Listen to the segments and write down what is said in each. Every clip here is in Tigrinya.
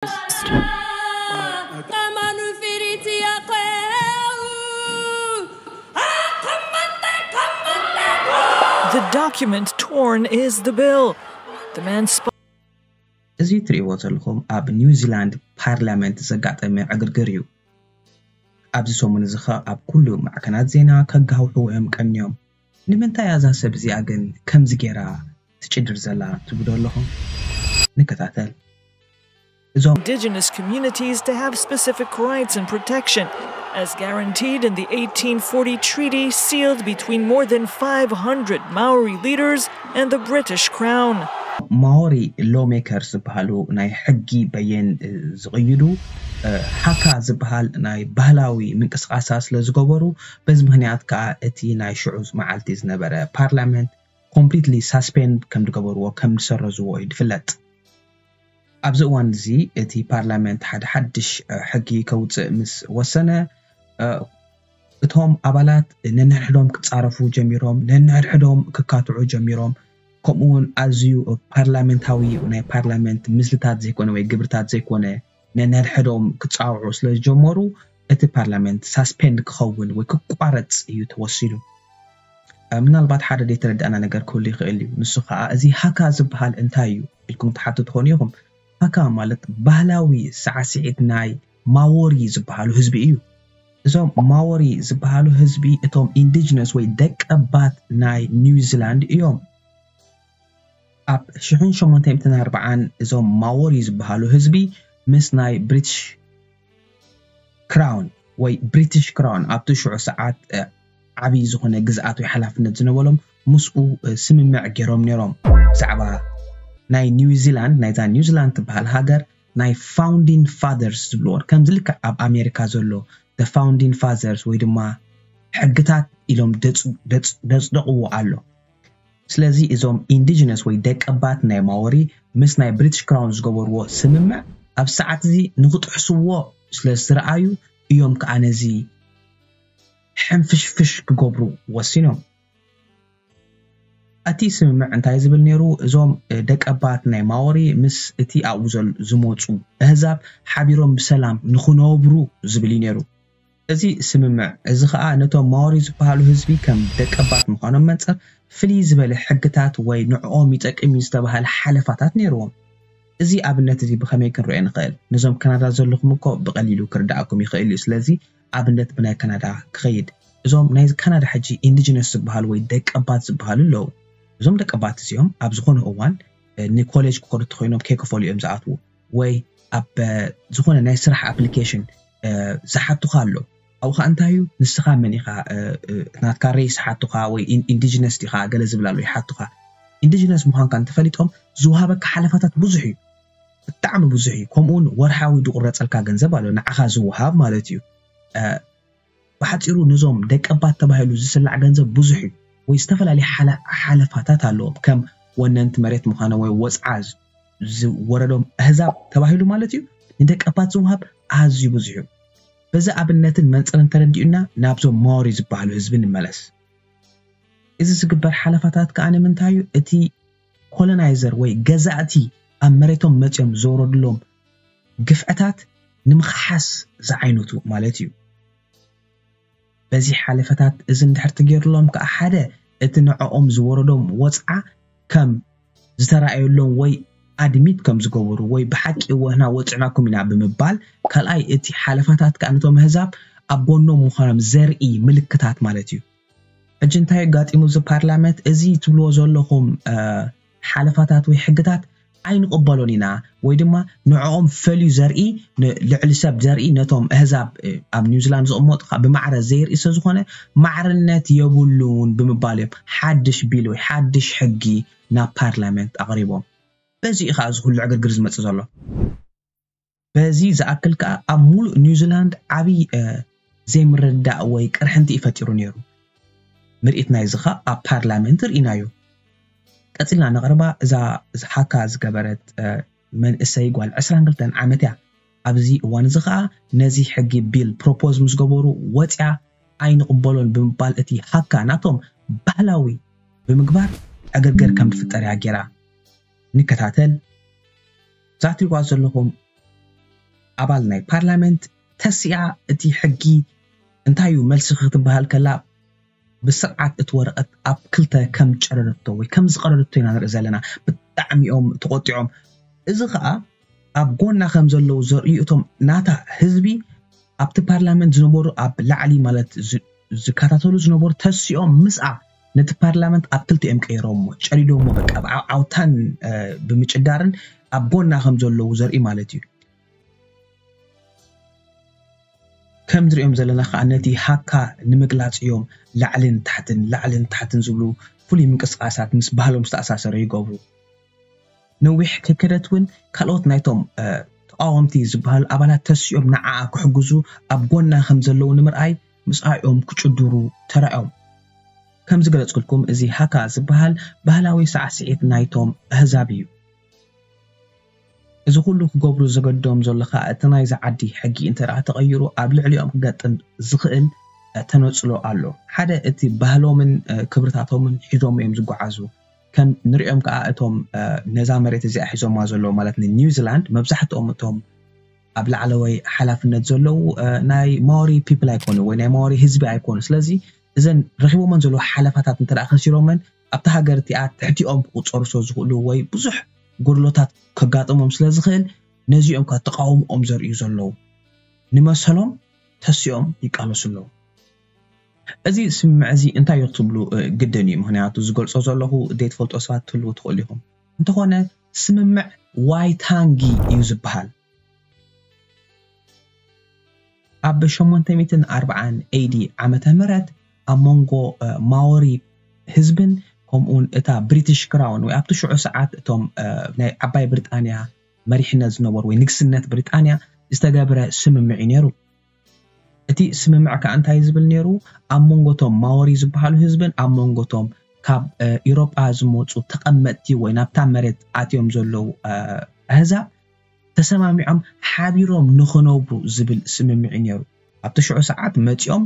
The document torn is the bill. The man spotted. እዚ ትርእይዎ ዘለኹም ኣብ ኒውዚላንድ ፓርላመንት ዘጋጠመ ዕግርግር እዩ። ኣብዚ ሰሙን እዚ ኸ ኣብ ኩሉ ማዕከናት ዜና ከጋውሕዎ እዮም ቀንዮም። ንምንታይ እዛ ሰብ እዚኣ ግን ከምዚ ጌራ ትጭድር ዘላ ትብሉ ኣለኹም? ንከታተል። እዞም indigenous communities to have specific rights and protection, as guaranteed in the eighteen forty treaty sealed between more than five hundred Maori leaders and the British Crown. ማወሪ ሎሜከር ዝበሃሉ ናይ ሕጊ በየን ዝቕይዱ፣ ሃካ ዝበሃል ናይ ባህላዊ ምንቅስቃሳ ስለ ዝገበሩ፣ በዚ ምክንያት ከዓ እቲ ናይ ሽዑ መዓልቲ ዝነበረ ፓርላመንት ኮምፕሊትሊ ሳስፔንድ ከም ዝገበርዎ፣ ከም ዝሰረዝዎ እዩ ዝፍለጥ። ኣብዚ እዋን እዚ እቲ ፓርላመንት ሓደ ሓድሽ ሕጊ ከውፅእ ምስ ወሰነ፣ እቶም ኣባላት ነንሕድሕዶም ክፃረፉ ጀሚሮም፣ ነንሕድሕዶም ክካትዑ ጀሚሮም። ከምኡ እውን ኣዝዩ ፓርላመንታዊ ናይ ፓርላመንት ምስልታት ዘይኮነ ወይ ግብርታት ዘይኮነ ነንሕድሕዶም ክፃውዑ ስለ ዝጀመሩ፣ እቲ ፓርላመንት ሳስፔንድ ክኸውን ወይ ክቋረፅ እዩ ተወሲኑ። ምናልባት ሓደ ዘይተረዳእና ነገር ክህሉ ይኽእል እዩ። ንሱ ከዓ እዚ ሃካ ዝበሃል እንታይ እዩ ኢልኩም ትሓቱ ትኾኑ ኢኹም። ሃካ ማለት ባህላዊ ሳዕስዒት ናይ ማዎሪ ዝበሃሉ ህዝቢ እዩ። እዞም ማዎሪ ዝበሃሉ ህዝቢ እቶም ኢንዲጅነስ ወይ ደቀባት ናይ ኒውዚላንድ እዮም። ኣብ ሽሕን ሸሞንተ ሚእትን ኣርባዓን እዞም ማዎሪ ዝበሃሉ ህዝቢ ምስ ናይ ብሪቲሽ ክራውን ወይ ብሪቲሽ ክራውን ኣብቲ ሽዑ ሰዓት ዓብዪ ዝኾነ ግዝኣት ወይ ሓላፍነት ዝነበሎም ምስኡ ስምምዕ ገይሮም ነይሮም። ብዛዕባ ናይ ኒውዚላንድ ናይዛ ኒውዚላንድ ትበሃል ሃገር ናይ ፋውንዲንግ ፋዘርስ ዝብልዎ ከምዚ ልክዕ ኣብ ኣሜሪካ ዘሎ ፋውንዲንግ ፋዘርስ ወይ ድማ ሕግታት ኢሎም ደፅደቕዎ ኣሎ። ስለዚ እዞም ኢንዲጅነስ ወይ ደቀባት ናይ ማወሪ ምስ ናይ ብሪቲሽ ክራውን ዝገበርዎ ስምምዕ ኣብ ሰዓት እዚ ንክጥሕስዎ ስለ ዝረኣዩ እዮም ከዓ ነዚ ሕንፍሽፍሽ ክገብሩ ወሲኖም። እቲ ስምምዕ እንታይ ዝብል ነይሩ? እዞም ደቀባት ናይ ማወሪ ምስ እቲ ኣብኡ ዝመፁ ኣህዛብ ሓቢሮም ብሰላም ንክነብሩ ዝብል እዩ ነይሩ። እዚ ስምምዕ እዚ ከዓ ነቶም ማወሪ ዝበሃሉ ህዝቢ ከም ደቀባት ምዃኖም መንፅር ፍልይ ዝበለ ሕግታት ወይ ንዕኦም ይጠቅም እዩ ዝተባሃለ ሓለፋታት ነይርዎም። እዚ ኣብነት እዚ ብኸመይ ክንሪኦ ንኽእል? ነዞም ካናዳ ዘለኹም እኮ ብቐሊሉ ክርዳኣኩም ይኽእል እዩ። ስለዚ ኣብነት ብናይ ካናዳ ክኸይድ። እዞም ናይ ካናዳ ሕጂ ኢንዲጅነስ ዝበሃሉ ወይ ደቀባት ዝበሃሉ ኣለዉ። እዞም ደቀባት እዚኦም ኣብ ዝኾነ እዋን ንኮሌጅ ክኸዱ እንተኾይኖም ከይከፈሉ እዮም ዝኣትዉ ወይ ኣብ ዝኾነ ናይ ስራሕ ኣፕሊኬሽን ዝሓቱኻ ኣሎ። ኣብኡ ከዓ እንታይ እዩ ንስኻ መን ኢኻ ናትካ ሬስ ይሓቱኻ ወይ ኢንዲጅነስ ዲኻ ገለ ዝብል ኣሎ ይሓቱኻ። ኢንዲጅነስ ምዃንካ እንተፈሊጦም ዝወሃበካ ሓለፋታት ብዙሕ እዩ፣ ብጣዕሚ ብዙሕ እዩ። ከምኡውን ወርሓዊ ዝቁረፀልካ ገንዘብ ኣሎ ንዓኻ ዝወሃብ ማለት እዩ። ብሓፂሩ ነዞም ደቀባት ተባሂሉ ዝስላዕ ገንዘብ ብዙሕ እዩ ወይ ዝተፈላለዩ ሓለፋታት ኣለዎም ከም ወነንቲ መሬት ምዃኖም ወይ ወፅዓ ዝወረዶም ኣህዛብ ተባሂሉ ማለት እዩ። ንደቀባት ዝወሃብ ኣዝዩ ብዙሕ እዩ። በዚ ኣብነትን መንፅርን ተረዲኡና ናብዞም ማወሪ ዝበሃሉ ህዝቢ ንመለስ። እዚ ዝግበር ሓለፋታት ከዓ ንምንታይ እዩ? እቲ ኮሎናይዘር ወይ ገዛእቲ ኣብ መሬቶም መፅዮም ዘውረድሎም ግፍዕታት ንምኽሓስ ዝዓይነቱ ማለት እዩ። በዚ ሓለፈታት እዚ እንድሕር ተገይሩሎም ከዓ ሓደ እቲ ንዕኦም ዝወረዶም ወፅዓ ከም ዝተረኣየሎም ወይ ኣድሚት ከም ዝገበሩ ወይ ብሓቂ ወህና ወፅዕናኩም ኢና ብምባል ካልኣይ እቲ ሓለፋታት ከዓ ነቶም ኣህዛብ ኣብ ጎኖም ምዃኖም ዘርኢ ምልክታት ማለት እዩ። ሕጂ እንታይ ኣጋጢሙ እዚ ፓርላመንት እዚ ትብልዎ ዘለኹም ሓለፋታት ወይ ሕግታት ኣይንቕበሎን ኢና ወይ ድማ ንዕኦም ፈልዩ ዘርኢ ልዕሊ ሰብ ዘርኢ ነቶም ኣህዛብ ኣብ ኒውዚላንድ ዝቕመጡ ብማዕረ ዘይርኢ ስለ ዝኾነ ማዕርነት የብሉን ብምባል እዮም ሓድሽ ቢል ወይ ሓድሽ ሕጊ ናብ ፓርላመንት ኣቕሪቦም። በዚ እዩ ከዓ እዚ ኩሉ ዕግርግር ዝመፅእ ዘሎ። በዚ ዝኣክል ከዓ ኣብ ሙሉእ ኒውዚላንድ ዓብዪ ዘይምርድዳእ ወይ ቅርሕንቲ እዩ ፈጢሩ ነይሩ። ምርኢት ናይዚ ከዓ ኣብ ፓርላመንት ርኢናዮ። ቀፂልና ነቕርባ እዛ ሃካ ዝገበረት መንእሰይ ጓል ዕስራን ክልተን ዓመት እያ። ኣብዚ እዋን እዚ ከዓ ነዚ ሕጊ ቢል ፕሮፖዝ ምስ ገበሩ ወፅያ ኣይንቕበሎን ብምባል እቲ ሃካ ናቶም ባህላዊ ብምግባር ዕግርግር ከም ዝፍጠር እያ ገይራ። ንከታተል። እዛ ትሪእዋ ዘለኹም ኣባል ናይ ፓርላመንት ተሲኣ እቲ ሕጊ እንታይ እዩ መልሲ ክትበሃል ከላ ብስርዓት እቲ ወረቐት ኣብ ክልተ ከም ጨረረቶ ወይ ከም ዝቐረረቶ ኢና ንርኢ ዘለና። ብጣዕሚ እዮም ተቖጢዖም። እዚ ከዓ ኣብ ጎና ከም ዘለዉ ዘርእዩ እቶም ናታ ህዝቢ ኣብቲ ፓርላመንት ዝነበሩ ኣብ ላዕሊ ማለት ዝከታተሉ ዝነበሩ ተሲኦም ምስኣ ነቲ ፓርላመንት ኣብ ክልተ እዮም ቀይሮሞ ጨዲዶሞ በቃ ብዓውታን ብምጭዳርን ኣብ ጎና ከም ዘለዉ ዘርኢ ማለት እዩ። ከም ንሪኦም ዘለና ከዓ ነቲ ሃካ ንምግላፅ እዮም ላዕልን ታሕትን ላዕልን ታሕትን ዝብሉ ፍሉይ ምንቅስቃሳት ምስ ባህሎም ዝተኣሳሰረ ይገብሩ። ነዊሕ ከይከደት እውን ካልኦት ናይቶም ተቃወምቲ ዝበሃሉ ኣባላት ተሲኦም ንዓኣ ክሕግዙ ኣብ ጎና ከም ዘለዉ ንምርኣይ ምስኣ እዮም ክጭድሩ ተራእዮም። ከም ዝገለፅኩልኩም እዚ ሃካ ዝበሃል ባህላዊ ሳዕስዒት ናይቶም ኣህዛብ እዩ። እዚ ኩሉ ክገብሩ ዘገድዶም ዘሎ ከዓ እቲ ናይዚ ዓዲ ሕጊ እንተ ደኣ ተቐይሩ ኣብ ልዕሊኦም ክገጥም ዝኽእል ተነፅሎ ኣሎ። ሓደ እቲ ባህሎምን ክብርታቶምን ሒዞም እዮም ዝጓዓዙ። ከም ንሪኦም ከዓ እቶም ነዛ መሬት እዚኣ ሒዞማ ዘለዉ ማለት ንኒውዚላንድ መብዛሕትኦም እቶም ኣብ ላዕለዋይ ሓላፍነት ዘለዉ ናይ ማወሪ ፒፕል ኣይኮኑ ወይ ናይ ማወሪ ህዝቢ ኣይኮኑ። ስለዚ እዘን ረኺቦመን ዘለዉ ሓለፋታት እንተ ደኣ ከሲሮመን ኣብታ ሃገር እቲኣ ትሕቲኦም ክቁፀሩ ስለ ዝኽእሉ ወይ ብዙሕ ጎድሎታት ከጋጥሞም ስለ ዝኽእል ነዚኦም ከዓ ተቃውሞኦም ዘርእዩ ዘለዉ ንመሰሎም ተሲኦም ይቃለሱ ኣለዉ። እዚ ስምምዕ እዚ እንታይ እዩ ክትብሉ ግድን እዩ። ምክንያቱ ዝገልፆ ዘለኹ ዘይትፈልጦ ሰባት ትህልዉ ትኽእሉ ኢኹም። እንተኾነ ስምምዕ ዋይታንጊ እዩ ዝበሃል። ኣብ ሸሞንተ ሚእትን ኣርባዓን ኤዲ ዓመተ ምህረት ኣብ መንጎ ማወሪ ህዝብን ከምኡውን እታ ብሪቲሽ ክራውን ወይ ኣብቲ ሽዑ ሰዓት እቶም ናይ ዓባይ ብሪጣንያ መሪሕነት ዝነበሩ ወይ ንግስነት ብሪጣንያ ዝተገብረ ስምምዕ እዩ ነይሩ። እቲ ስምምዕ ከዓ እንታይ ዝብል ነይሩ? ኣብ መንጎቶም ማወሪ ዝበሃሉ ህዝብን ኣብ መንጎቶም ካብ ኢሮጳ ዝመፁ ተቐመጥቲ ወይ ናብታ መሬት ኣትዮም ዘለዉ ኣህዛብ ተሰማሚዖም ሓቢሮም ንኽነብሩ ዝብል ስምምዕ እዩ ነይሩ። ኣብቲ ሽዑ ሰዓት መፂኦም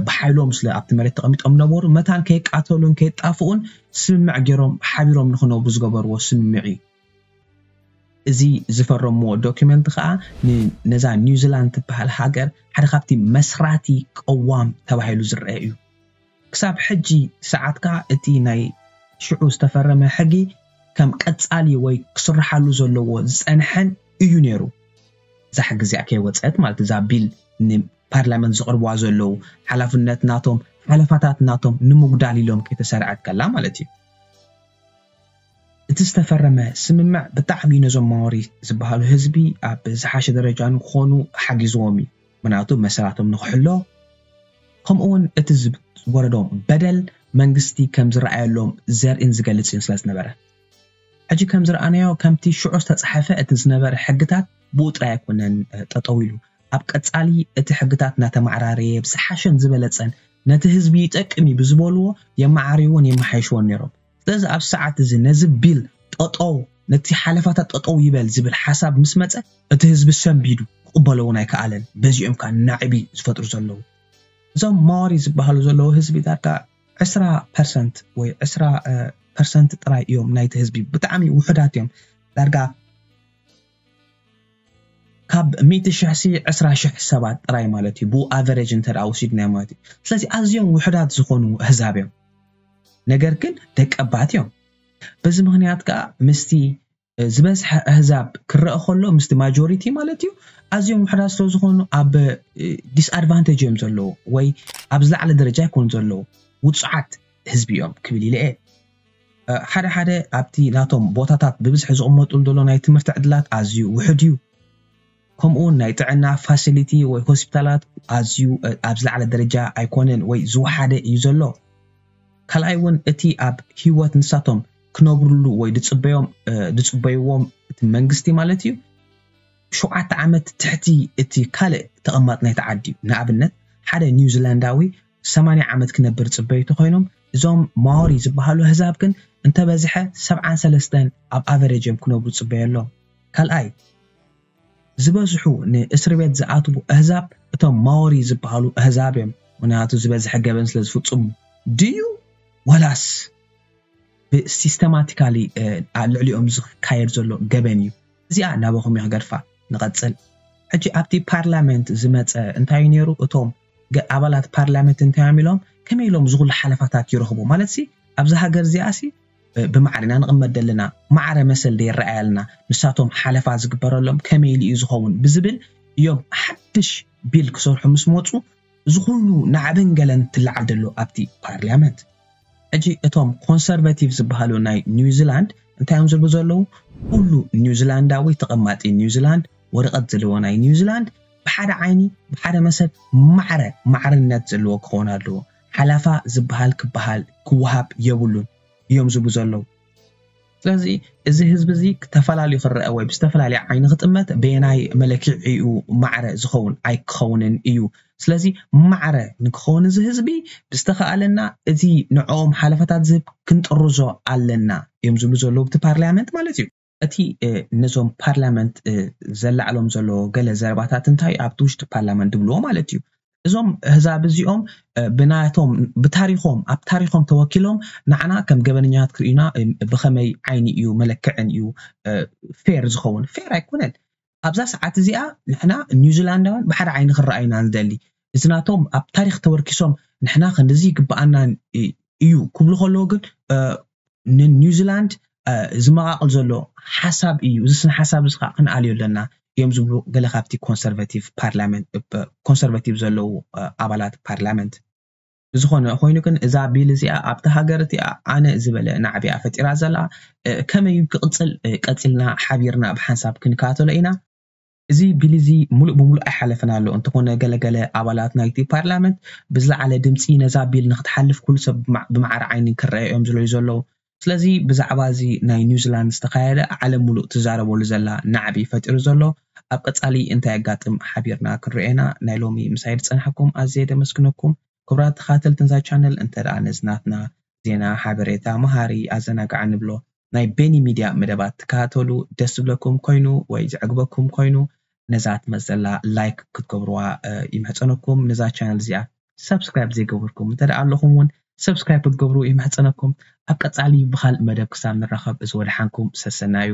ብሓይሎም ስለ ኣብቲ መሬት ተቐሚጦም ነበሩ መታን ከይቃተሉን ከይጣፍኡን ስምምዕ ገይሮም ሓቢሮም ንኽነብሩ ዝገበርዎ ስምምዕ እዩ። እዚ ዝፈረምዎ ዶክመንት ከዓ ነዛ ኒውዚላንድ ትበሃል ሃገር ሓደ ካብቲ መስራቲ ቅዋም ተባሂሉ ዝረአ እዩ። ክሳብ ሕጂ ሰዓት ከዓ እቲ ናይ ሽዑ ዝተፈረመ ሕጊ ከም ቀፃሊ ወይ ክስርሓሉ ዘለዎ ዝፀንሐን እዩ ነይሩ። እዛ ሕጊ እዚኣ ከይወፀት ማለት እዛ ቢል ንፓርላመንት ዘቕርብዋ ዘለዉ ሓላፍነት ናቶም ሓለፋታት ናቶም ንምጉዳል ኢሎም ከይተሰርዐት ከላ ማለት እዩ። እቲ ዝተፈረመ ስምምዕ ብጣዕሚ ነዞም ማወሪ ዝበሃሉ ህዝቢ ኣብ ዝሓሸ ደረጃ ንክኾኑ ሓጊዝዎም እዩ። ምክንያቱ መሰላቶም ንክሕሎ ከምኡ እውን እቲ ዝወረዶም በደል መንግስቲ ከም ዝረኣየሎም ዘርእን ዝገልፅን ስለ ዝነበረ ሕጂ ከም ዝረኣናዮ ከምቲ ሽዑ ዝተፃሓፈ እቲ ዝነበረ ሕግታት ብኡ ጥራይ ኣይኮነን ጠጠው ኢሉ ኣብ ቀፃሊ እቲ ሕግታት እናተማዕራረየ ብዝሓሸን ዝበለፀን ነቲ ህዝቢ ይጠቅም እዩ ብዝበልዎ የመዓርይዎን የመሓይሽዎን ነይሮም። ስለዚ ኣብ ሰዓት እዚ ነዚ ቢል ጠጠው ነቲ ሓለፋታት ጠጠው ይበል ዝብል ሓሳብ ምስ መፀ እቲ ህዝቢ ሰንቢዱ ክቕበሎ እውን ኣይከኣለን። በዚኦም ከዓ ናዕቢ ዝፈጥሩ ዘለዉ እዞም ማዋሪ ዝበሃሉ ዘለዉ ህዝቢ ዳርጋ ዕስራ ፐርሰንት ወይ ዕስራ ፐርሰንት ጥራይ እዮም ናይቲ ህዝቢ ብጣዕሚ ውሑዳት እዮም። ዳርጋ ካብ ሚእቲ ሽሕ ሲ ዕስራ ሽሕ ሰባት ጥራይ ማለት እዩ ብኡ ኣቨሬጅ እንተ ደኣ ወሲድናዮ ማለት እዩ። ስለዚ ኣዝዮም ውሑዳት ዝኾኑ ኣህዛብ እዮም። ነገር ግን ደቀባት እዮም። በዚ ምኽንያት ከኣ ምስቲ ዝበዝሐ ኣህዛብ ክረአ ከሎ ምስቲ ማጆሪቲ ማለት እዩ ኣዝዮም ውሑዳት ስለ ዝኾኑ ኣብ ዲስኣድቫንቴጅ እዮም ዘለዉ ወይ ኣብ ዝለዓለ ደረጃ ኣይኮኑ ዘለዉ ውጹዓት ህዝቢ እዮም ክብል ኢለ እየ። ሓደ ሓደ ኣብቲ ናቶም ቦታታት ብብዝሒ ዝቕመጡሉ ዘሎ ናይ ትምህርቲ ዕድላት ኣዝዩ ውሑድ እዩ። ከምኡ እውን ናይ ጥዕና ፋሲሊቲ ወይ ሆስፒታላት ኣዝዩ ኣብ ዝለዓለ ደረጃ ኣይኮነን ወይ ዝወሓደ እዩ ዘሎ። ካልኣይ እውን እቲ ኣብ ህይወት ንሳቶም ክነብርሉ ወይ ዝፅበዮም ዝፅበይዎም እቲ መንግስቲ ማለት እዩ ሸውዓተ ዓመት ትሕቲ እቲ ካልእ ተቐማጥ ናይቲ ዓዲ እዩ። ንኣብነት ሓደ ኒውዚላንዳዊ ሰማንያ ዓመት ክነብር ዝፅበዩ እንተኮይኖም እዞም ማወሪ ዝበሃሉ ኣህዛብ ግን እንተበዝሐ ሰብዓን ሰለስተን ኣብ ኣቨሬጅ እዮም ክነብሩ ዝፅበየሎም። ካልኣይ ዝበዝሑ ንእስሪ ቤት ዝኣትዉ ኣህዛብ እቶም ማወሪ ዝበሃሉ ኣህዛብ እዮም። ምክንያቱ ዝበዝሐ ገበን ስለ ዝፍፅሙ ድዩ ወላስ ብሲስተማቲካሊ ኣብ ልዕሊኦም ዝካየድ ዘሎ ገበን እዩ? እዚኣ ናባኹም እየ ክገድፋ። ንቐፅል። ሕጂ ኣብቲ ፓርላመንት ዝመፀ እንታይ እዩ ነይሩ? እቶም ገ- ኣባላት ፓርላመንት እንታይ እዮም ኢሎም? ከመይ ኢሎም ዝኹሉ ሓለፋታት ይረኽቡ? ማለት ሲ ኣብዚ ሃገር እዚኣ ሲ እ፣ ብማዕረ ኢና ንቕመጥ ዘለና፣ ማዕረ መሰል ዶ ይረኣየልና? ንሳቶም ሓለፋ ዝግበረሎም ከመይ ኢሉ እዩ ዝኸውን? ብዝብል እዮም ሓድሽ ቢል ክሰርሑ ምስ መፁ፣ እዚ ኩሉ ናዕብን ገለን ትለዓል ዘሎ ኣብቲ ፓርላመንት። ሕጂ እቶም ኮንሰርቫቲቭ ዝበሃሉ ናይ ኒውዚላንድ እንታይ እዮም ዝብሉ ዘለዉ? ኩሉ ኒውዚላንዳዊ ተቐማጢ ኒውዚላንድ፣ ወረቐት ዘለዎ ናይ ኒውዚላንድ፣ ብሓደ ዓይኒ ብሓደ መሰብ ማዕረ ማዕርነት ዘለዎ ክኸውን ኣለዎ። ሓላፋ ዝበሃል ክበሃል ክወሃብ የብሉን እዮም ዝብሉ ዘለዉ። ስለዚ እዚ ህዝቢ እዚ ተፈላለዩ ክረአ ወይ ብዝተፈላለየ ዓይኒ ክጥመት በየናይ መለክዒኡ ማዕረ ዝኸውን ኣይክኸውንን እዩ። ስለዚ ማዕረ ንክኸውን እዚ ህዝቢ ብዝተኸኣለና እቲ ንዕኦም ሓለፋታት ዝህብ ክንጥርዞ ኣለና እዮም ዝብሉ ዘለዉ፣ እቲ ፓርላመንት ማለት እዩ። እቲ ነዞም ፓርላመንት ዘላዕሎም ዘሎ ገለ ዘረባታት እንታይ ኣብቲ ውሽጢ ፓርላመንት ዝብልዎ ማለት እዩ። እዞም ህዛብ እዚኦም ብናቶም ብታሪኾም ኣብ ታሪኾም ተወኪሎም ንዓና ከም ገበነኛታት ክርእዩና ብኸመይ ዓይኒ እዩ መለክዕን እዩ ፌር ዝኸውን? ፌር ኣይኮነን። ኣብዛ ሰዓት እዚኣ ንሕና ኒውዚላንዳውያን ብሓደ ዓይኒ ክረኣዩና ንደሊ። እዚ ናቶም ኣብ ታሪኽ ተወርኪሶም ንሕና ክንድዚ ይግብኣና እዩ ክብሉ ከለዉ ግን ንኒውዚላንድ ዝመቓቕል ዘሎ ሓሳብ እዩ። እዚ ስነ ሓሳብ እዚ ከዓ ክንኣልዮ ኣለና እዮም ዝብሉ ገለ ካብቲ ኮንሰርቫቲቭ ፓርላመንት ኮንሰርቫቲቭ ዘለዉ ኣባላት ፓርላመንት። ብዝኾነ ኮይኑ ግን እዛ ቢል እዚኣ ኣብቲ ሃገር እቲኣ ኣነ ዝበለ ናዕቢኣ ፈጢራ ዘላ ከመይ ክቕፅል ቀፂልና ሓቢርና ብሓንሳብ ክንከታተሎ ኢና። እዚ ቢል እዚ ሙሉእ ብሙሉእ ኣይሓለፈን ኣሎ። እንተኾነ ገለገለ ኣባላት ናይቲ ፓርላመንት ብዝለዓለ ድምፂ ነዛ ቢል ንክትሓልፍ ኩሉ ሰብ ብማዕረ ዓይኒ ክረአ እዮም ዝለዩ ዘለዉ። ስለዚ ብዛዕባ እዚ ናይ ኒውዚላንድ ዝተኻየደ ዓለም ሙሉእ ትዛረበሉ ዘላ ናዕቢ ፈጢሩ ዘሎ ኣብ ቀፃሊ እንታይ ኣጋጥም ሓቢርና ክንርኤና። ናይ ሎሚ ምሳይ ዝፀናሕኩም ኣዝየ ደመስግነኩም። ክቡራት ተኻተልቲ ንዛ ቻነል እንተ ደኣ ነዚ ናትና ዜና፣ ሓበሬታ፣ መሃሪ፣ ኣዘናጋዒ ንብሎ ናይ ቤኒ ሚድያ መደባት ትከታተሉ ደስ ዝብለኩም ኮይኑ ወይ ዘዕግበኩም ኮይኑ ነዛ ትመፅእ ዘላ ላይክ ክትገብርዋ ይምሕፀነኩም። ነዛ ቻነል እዚኣ ሰብስክራይብ ዘይገበርኩም እንተ ደኣ ኣለኹም እውን ሰብስክራይብ ክትገብሩ ይምሕፀነኩም። ኣብ ቀፃሊ ብኻልእ መደብ ክሳብ ንራኸብ እዚ ወደሓንኩም ሰሰናዩ።